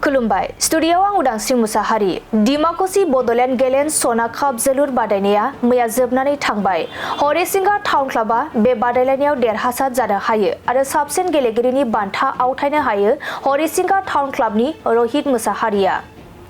खुलुमबाय स्टुडियोआव आं उदांस्रि मुसाहारि डिमाकुसि बड'लेण्ड गेलेन सना काप जोलुर बादायनाया मैया जोबनानै थांबाय हरिसिंगा टाउन क्लाबा बे बादायलायनायाव देरहासार जानो हायो आरो साबसिन गेलेगिरिनि बान्था आवथायनो हायो हरिसिंगा टाउन क्लाबनि रहित मुसाहारिया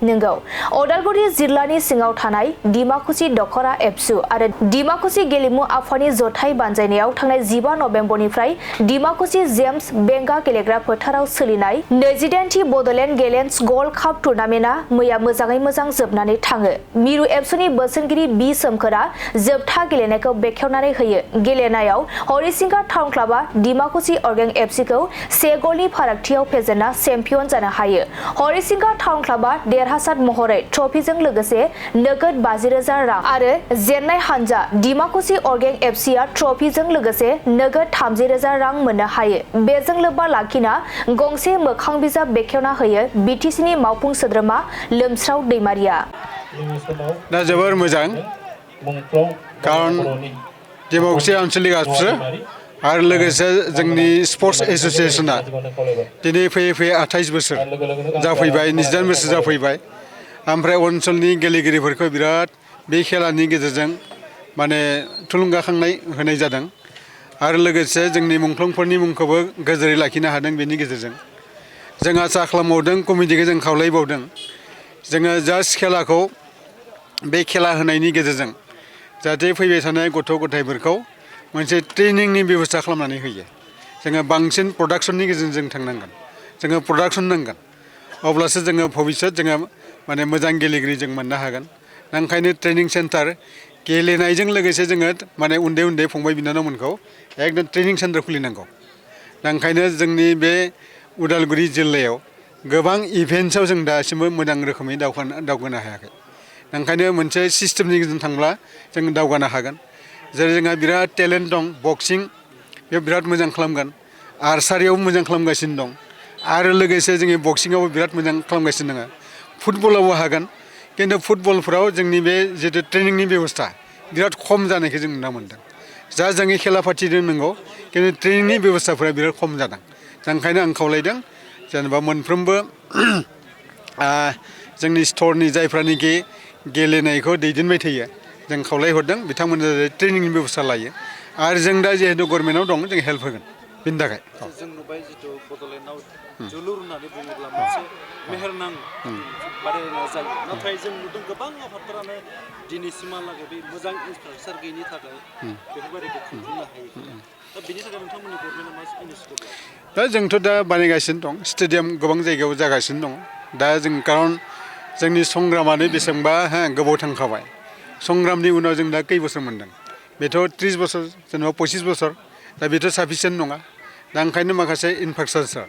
नंगौ अदालगुरि जिल्लानि सिङाव थानाय डिमाकुसि दखरा एबसु आरो डिमाकुसि गेलेमु आफादनि जथाय बानजायनायाव थांनाय 15 नभेम्बरनिफ्राय डिमाकुसि जेम्स बेंगा गेलेग्रा फोथाराव सोलिनाय 28थि बड'लेण्ड गेलेन्स गल्ड काप टुर्नामेन्टआ मैया मोजाङै मोजां जोबनानै थाङो मिरु एबसुनि बोसोनगिरि बि सोमखोरा जोबथा गेलेनायखौ बेखेवनानै होयो गेलेनायाव हरिसिंगा टाउन क्लाबा डिमाकुसि अर्गें एफसिखौ 1 गलनि फारागथियाव फेजेनना चेम्पियन जानो हायो हरिसिंगा टाउन क्लाबा देरहासार महरै ट्रफिजों लोगोसे नोगोद 50,000 रां आरो जेननाय हानजा डिमाकुसि अर्गें एफसिआ ट्रफिजों लोगोसे नोगोद 30,000 रां मोननो हायो बेजों लोब्बा लाखिना गंसे मोखां बिजाब बेखेवना होयो बिटिसिनि मावफुं सोद्रोमा लोमस्राव दैमारिया दा जोबोर मोजां कारण डिमाकुसि आनसलिक आफाद आरो लोगोसे जोंनि स्पर्ट्स एसोसिएशना दिनै फैयै 28 बोसोर जाफैबाय 29 बोसोर जाफैबाय ओमफ्राय ओनसोलनि गेलेगिरिफोरखौ बिराद बे खेलानि गेजेरजों माने थुलुंगाखांनाय होनाय जादों आरो लोगोसे जोंनि मुंख्लंफोरनि मुंखौबो गोजोरै लाखिनो हादों बेनि गेजेरजों जों आसा खालामबावदों कमिटिखौ जों खावलायबावदों जोङो जास्ट खेलाखौ बे खेला होनायनि गेजेरजों जाहाथे फैबाय थानाय गथ' गथायफोरखौ मोनसे ट्रेनिंनि बेबस्था खालामनानै होयो जोङो बांसिन प्रडाक्शननि गेजेरजों जों थांनांगोन जोङो प्रडाक्शन नांगोन अब्लासो जोङो भबिष्यत जोङो माने मोजां गेलेगिरि जों मोननो हागोन ओंखायनो ट्रेनिं सेन्टार गेलेनायजों लोगोसे जोङो माने उन्दै उन्दै फंबाय बिनानावमोनखौ एकदम ट्रेनिं सेन्टार खुलिनांगौ ओंखायनो जोंनि बे उदालगुरि जिल्लायाव गोबां इभेन्ट्सआव जों दासिमबो मोजां रोखोमै दावगानो हायाखै ओंखायनो मोनसे सिस्टेमनि गेजेरजों थांब्ला जों दावगानो हागोन जेरै जोंहा बिराद टेलेन्ट दं बक्सिं बेयाव बिराद मोजां खालामगोन आर्सारियाव मोजां खालामगासिनो दं आरो लोगोसे जोंनि बक्सिंआवबो बिराद मोजां खालामगासिनो दङ फुटबलावबो हागोन खिन्थु फुटबलफोराव जोंनि बे जितु ट्रेनिंनि बेबस्था बिराद खम जानायखौ जों नुनो मोन्दों जा जोंनि खेला फाथिदों नंगौ खिन्थु ट्रेनिंनि बेबस्थाफोरा बिराद खम जादों ओंखायनो आं खावलायदों जेनेबा मोनफ्रोमबो जोंनि स्टरनि जायफ्रानोखि गेलेनायखौ दैदेनबाय थायो जों खावलायहरदों बिथांमोना ट्रेनिंनि बेबस्था लायो आरो जों दा जिहेतु गभर्नमेन्टआव दं जों हेल्प होगोन बेनि थाखाय जों नुबाय जितु बड'लेण्डआव जोलुर होननानै बुङोब्ला मोनसे मेहेरनां बादायलायनाय जायो नाथाय जों नुदों गोबां आफादफोरानो दिनैसिमहालागै बे मोजां इनफ्रास्ट्राक्चार गैयिनि थाखाय बेफोरबायदिखौ खुंफुंनो हायो दा बेनि थाखाय नोंथांमोननि गभर्नमेन्टआ मा इनिसिएटिभ दा जोंथ' दा बानायगासिनो दं स्टेडियाम गोबां जायगायाव जागासिनो दं दा जों खारन जोंनि संग्रामानो बेसेबांबा गोबाव थांखाबाय संग्रामनि उनाव जों दा खै बोसोर मोन्दों बेथ' 30 बोसोर जेनेबा 25 बोसोर दा बेथ' साफिसियेन्ट नङा दा ओंखायनो माखासे इनफ्रास्ट्राक्चार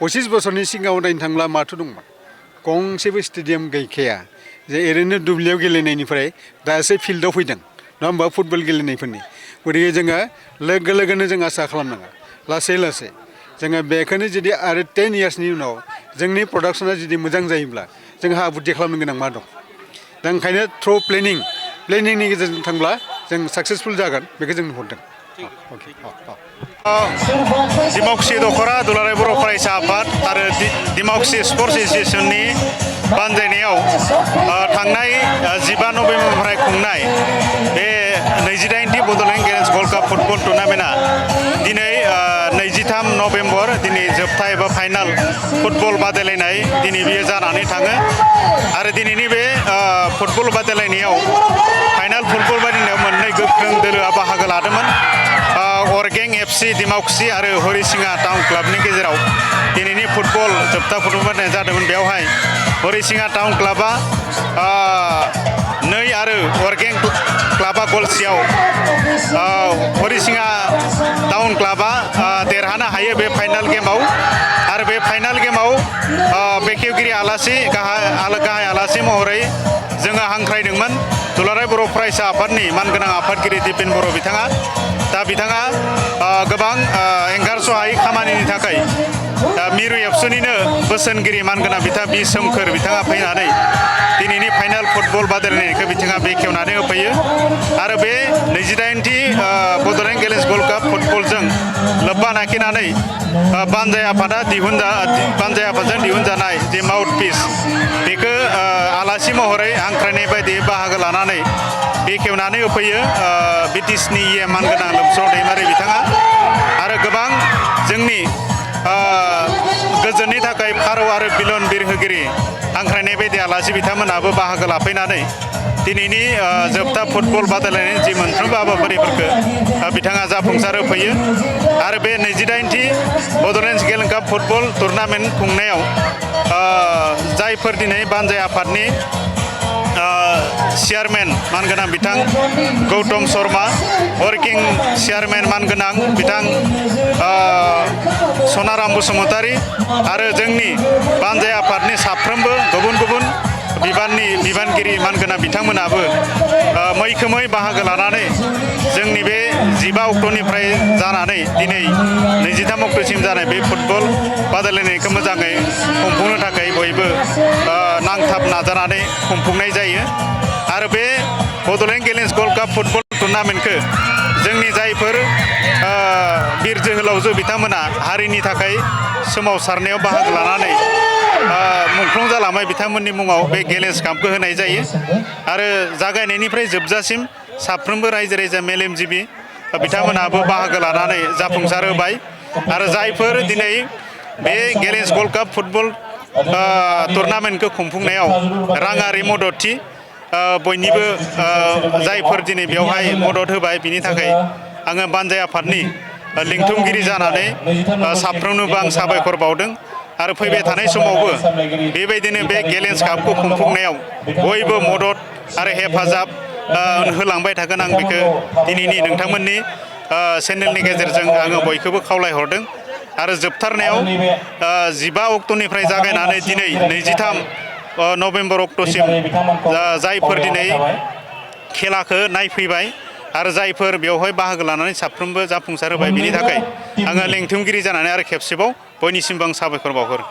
25 बोसोरनि सिगाङाव नायनो थांब्ला माथो दंमोन गंसेबो स्टेडियाम गैखाया जे ओरैनो दुब्लियाव गेलेनायनिफ्राय दासो फिल्डआव फैदों नङा होमबा फुटबल गेलेनायफोरनि गतिके जोङो लोगो लोगोनो जों आसा खालामनाङा लासै लासै जोङो बेखौनो जुदि आरो 10 इयार्सनि उनाव जोंनि प्रडाक्शना जुदि मोजां जायोब्ला जोंहा आबुथि खालामनो गोनां मा दं दा ओंखायनो थ्रु प्लेनिंनि गेजेरजों थांब्ला जों साक्सेसफुल जागोन बेखौ जों नुहुरदों डिमाकुसि दखरा दुलाराय बर' फरायसा आफाद आरो डिमाकुसि स्पर्ट्स एसोसिएशननि बानजायनायाव थांनाय 15 नभेम्बरनिफ्राय खुंनाय बे 28थि बड'लेण्ड गेलेन्स गल्ड काप फुटबल टुर्नामेन्टआ दिनै 23 नभेम्बर दिनै जोबथा एबा फाइनाल फुटबल बादायलायनाय दिनै बियो जानानै थाङो आरो दिनैनि बे फुटबल बादायलायनायाव फाइनाल फुटबल बादायनायाव मोननै गोख्रों दोलोआ बाहागो लादोंमोन अर्गें एफसि डिमाकुसि आरो हरिसिंगा टाउन क्लाबनि गेजेराव दिनैनि फुटबल जोबथा फुटबल बादायनाय जादोंमोन बेवहाय हरिसिंगा टाउन क्लाबा 2 आरो अर्गें क्लाबा गलसेयाव हरिसिंगा टाउन क्लाबा देरहानो हायो बे फाइनाल गेमाव आरो बे फाइनाल गेमाव बेखेवगिरि आलासि गाहाय आलासि महरै जोङो हांख्रायदोंमोन दुलाराय बर' फरायसा आफादनि मानगोनां आफादगिरि दिपेन बर' बिथाङा दा बिथाङा गोबां एंगारस'हायै खामानिनि थाखाय मिरु एबसुनिनो बोसोनगिरि मानगोनां बिथां बि सोमखोर बिथाङा फैनानै दिनैनि फाइनाल फुटबल बादायलायनायखौ बिथाङा बेखेवनानै होफैयो आरो बे 28थि बड'लेण्ड गेलेन्स गल्ड काप फुटबलजों लोब्बा लाखिनानै बानजाय आफादजों दिहुनजानाय जे माउथ पिस बेखौ आलासि महरै हांख्रायनाय बायदि बाहागो लानानै बेखेवनानै होफैयो बिटिसिनि मानगोनां लोमस्राव दैमारि बिथाङा आरो गोबां जोंनि गोजोननि थाखाय फारौ आरो बिलन बिरहोगिरि हांख्रायनाय बायदि आलासि बिथांमोनाबो बाहागो लाफैनानै दिनैनि जोबथा फुटबल बादायलायनायनि जि मोनफ्रोमबो हाबाफारिफोरखौ बिथाङा जाफुंसार होफैयो आरो बे 28थि बड'लेण्ड गेलेन्स काप फुटबल टुर्नामेन्ट खुंनायाव जायफोर दिनै बानजाय आफादनि चेयारमेन मानगोनां बिथां गौतम शर्मा वर्किं चेयारमेन मानगोनां बिथां सनाराम बसुमतारी आरो जोंनि बानजाय आफादनि साफ्रोमबो गुबुन गुबुन बिबानगिरि मानगोनां बिथांमोनाबो मैखोमै बाहागो लानानै जोंनि बे 15 अक्ट'निफ्राय जानानै दिनै 23 अक्ट'सिम जानाय बे फुटबल बादायलायनायखौ मोजाङै खुंफुंनो थाखाय बयबो नांथाब नाजानानै खुंफुंनाय जायो आरो बे बड'लेण्ड गेलेन्स गल्ड काप फुटबल टुर्नामेन्टखौ जोंनि जायफोर बिर जोहोलावजो बिथांमोना हारिनि थाखाय सोमावसारनायाव बाहागो लानानै मुंख्लं जालांबाय बिथांमोननि मुङाव बे गेलेन्स कापखौ होनाय जायो आरो जागायनायनिफ्राय जोबजासिम साफ्रोमबो रायजो राजा मेलेमजिबि बिथांमोनाबो बाहागो लानानै जाफुंसार होबाय आरो जायफोर दिनै बे गेलेन्स गल्ड काप फुटबल टुर्नामेन्टखौ खुंफुंनायाव राङारि मददथि बयनिबो जायफोर दिनै बेवहाय मदद होबाय बिनि थाखाय आङो बानजाय आफादनि लिंथुमगिरि जानानै साफ्रोमनोबो आं साबायखर बावदों आरो फैबाय थानाय समावबो बेबायदिनो बे गेलेन्स कापखौ खुंफुंनायाव बयबो मदद आरो हेफाजाब होलांबाय थागोन आं बेखौ दिनैनि नोंथांमोननि चेनेलनि गेजेरजों आङो बयखौबो खावलायहरदों आरो जोबथारनायाव 15 अक्ट'निफ्राय जागायनानै दिनै 23 नभेम्बर अक्ट'सिम जायफोर दिनै खेलाखौ नायफैबाय आरो जायफोर बेवहाय बाहागो लानानै साफ्रोमबो जाफुंसार होबाय बिनि थाखाय आङो लेंथुमगिरि जानानै आरो खेबसेबाव बयनिसिमबो आं साबायखर बावहरो।